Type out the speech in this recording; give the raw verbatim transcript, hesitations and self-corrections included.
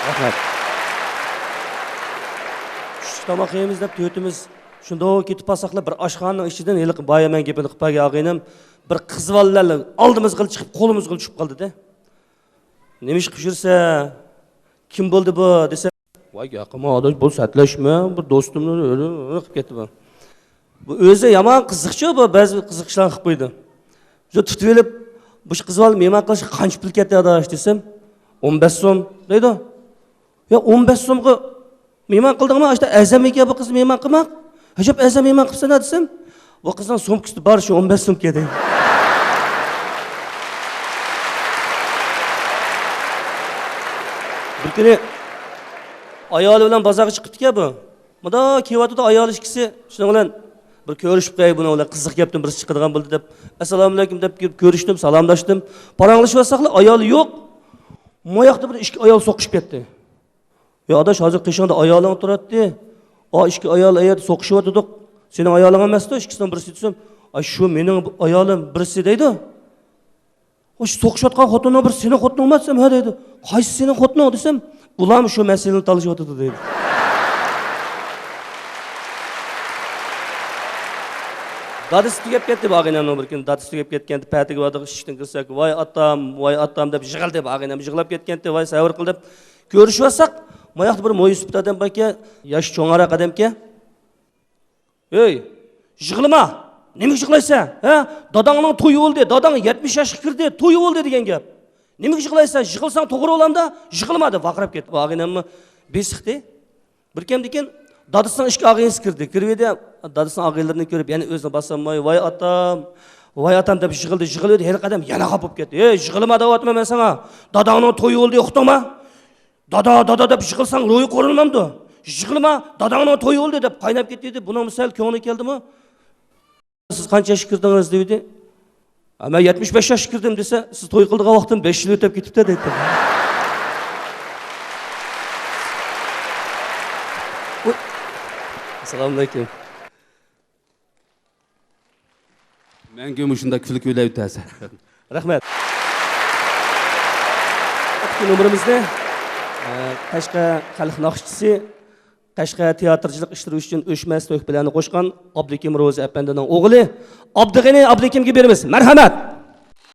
رەھمەت. چۈشلۈك تاماق يەيمىز دەپ تۆتىمىز شۇنداق كېتىپ قالساقلا، بىر ئاشخانىنىڭ ئىچىدىن ھېلىقى بايا مەن گېپىنى قىلىپ بەرگەن ئاغىنەم بىر قىز بالىلار ئالدىمىزغىلا چىقىپ، قولىمىزغىلا چۈشۈپ قالدى-دە. «نېمە ئىش قىلىپ يۈرسەن؟ كىم بولدى بۇ؟» دېسە، «ۋاي، ياقما ئاداش، بۇ سەتلەشمە، بىر دوستۇمنى» قىلىپ كەتتى بۇ. بۇ ئۆزى يامان قىزىقچۇ، بۇ بەزى قىزىق ئىشلارنى قىلىپ قويىدۇ. شۇ تۇتۇۋېلىپ، «بۇ قىز بالا مېھمان قىلىشقا قانچە پۇل كەتتى ئاداش؟» دېسەم، «ئون بەش سوم» دەيدۇ. «يا، ئون بەش سومغا مېھمان قىلدىڭمۇ؟ ئاشتا ئەرزانمىكەن بۇ قىزنى مېھمان قىلماق؟ ئەجەب ئەرزان مېھمان قىپسەن-ھە» دېسەم، «بۇ قىزنىڭ سومكىسىدا بار شۇ ئون بەش سومكا» دەيدۇ. بىر كۈنى ئايالى بىلەن بازارغا چىقىپتىكەن بۇ. مۇنداق كېلىۋاتىدۇ ئايال ئىككىسى. شۇنىڭ بىلەن بىر كۆرۈشۈپ قوياي، بۇنىڭ بىلەن قىزىق گەپتىن بىرسى چىقىدىغان بولدى دەپ، «ئەسسالامۇئەلەيكۇم» دەپ كىرىپ كۆرۈشتۈم، سالاملاشتىم. پاراڭلىشىۋاتساقلا ئايالى يوق. ماياقتا بىر ئىككى ئايال سوقۇشۇپ كەتتى. «يا ئاداش، ھازىر قېشىڭدا ئايالىڭ تۇراتتى. ئا ئىككى ئايال ئەيەردە سوقۇشۇۋاتىدۇق. سېنىڭ ئايالىڭ ئەمەستۇ ئىككىسىنىڭ بىرسى» دېسەم، «ئاي، شۇ مېنىڭ ئايالىم بىرسى» دەيدۇ. «ئۇ سوقۇشۇۋاتقان خوتۇننىڭ بىرسى سېنىڭ خوتۇنۇڭما؟» دېسەم، «ھە» دەيدۇ. «قايسى سېنىڭ خوتۇنۇڭ؟» دېسەم، «ئۇلارمۇ شۇ مەسىلىنى تالىشىۋاتىدۇ» دەيدۇ. دادىسى تۈگەپ كەتتى بۇ ئاغىنەمنىڭ بىر كۈنى. دادىسى تۈگەپ كەتكەنتى، پەتىگە باردۇق، ئىشىكتىن كىرسەك، «ۋاي ئاتام، ۋاي ئاتام» دەپ يىغلىدى بۇ ئاغىنەم. يىغلاپ كەتكەنتى، «ۋاي سەۋر قىل» دەپ كۆرۈشۈۋاتساق، ماياقتا بىر مويسىپىت ئادەم باركەن، ياش چوڭراق ئادەمكەن. «ھەي، يىغلىما! نېمىگە يىغلايسەن؟ ھە؟ داداڭنىڭ تويى بولدى، داداڭ يەتمىش ياشقا كىردى، تويى بولدى دېگەن گەپ. نېمىگە يىغلايسەن؟ يىغلىساڭ توغرا بولامدا؟ يىغلىما» دەپ ۋارقىراپ كەتتى. بۇ ئاغىنەممۇ بېسىقتى. بىر كەمدىكىن دادىسىنىڭ ئىككى ئاغىنىسى كىردى. كىرىۋىدى، دادىسىنىڭ ئاغىنىلىرىنى كۆرۈپ يەنە ئۆزىنى باسالماي، «ۋاي ئاتام، ۋاي ئاتام» دەپ يىغلىدى، يىغلىۋىدى. ھېلىقى ئادەم يەنە خاپا بولۇپ كەتتى. «ھەي، يىغلىما دەۋاتىمەن مەن ساڭا. داداڭنىڭ تويى بولدى، ئۇقتۇڭما؟ دادا، دادا دەپ يىغلىساڭ روھى قورۇلمامدۇ؟ يىغلىما، داداڭنىڭ تويى بولدى» دەپ قايناپ كەتتى. بۇنىڭمۇ سەل كۆڭلى كەلدىمۇ؟ «سىز قانچە ياشقا كىردىڭىز؟» دېدى. «ھە، مەن يەتمىش بەش ياشقا كىردىم» دېسە، «سىز توي قىلىدىغان ۋاقتىم بەش يىل ئۆتۈپ كېتىپتۇ» دەيتتى. ئۇي. ئەسسالامۇئەلەيكۇم. مەڭگۈ مۇشۇنداق كۈلكە بىلەن ئۆتەسەن. رەھمەت. ئەتىكى نومۇرىمىزنى، ئە، قەشقەر خەلق ناخشىچىسى، قەشقەر تىياتىرچىلىق ئىشلىرى ئۈچۈن ئۆچمەس تۆھپىلەرنى قوشقان ئابلىكىم روزى ئەپەندىنىڭ ئوغلى ئابدۇغېنى ئابلىكىمگە بېرىمىز. مەرھەمەت!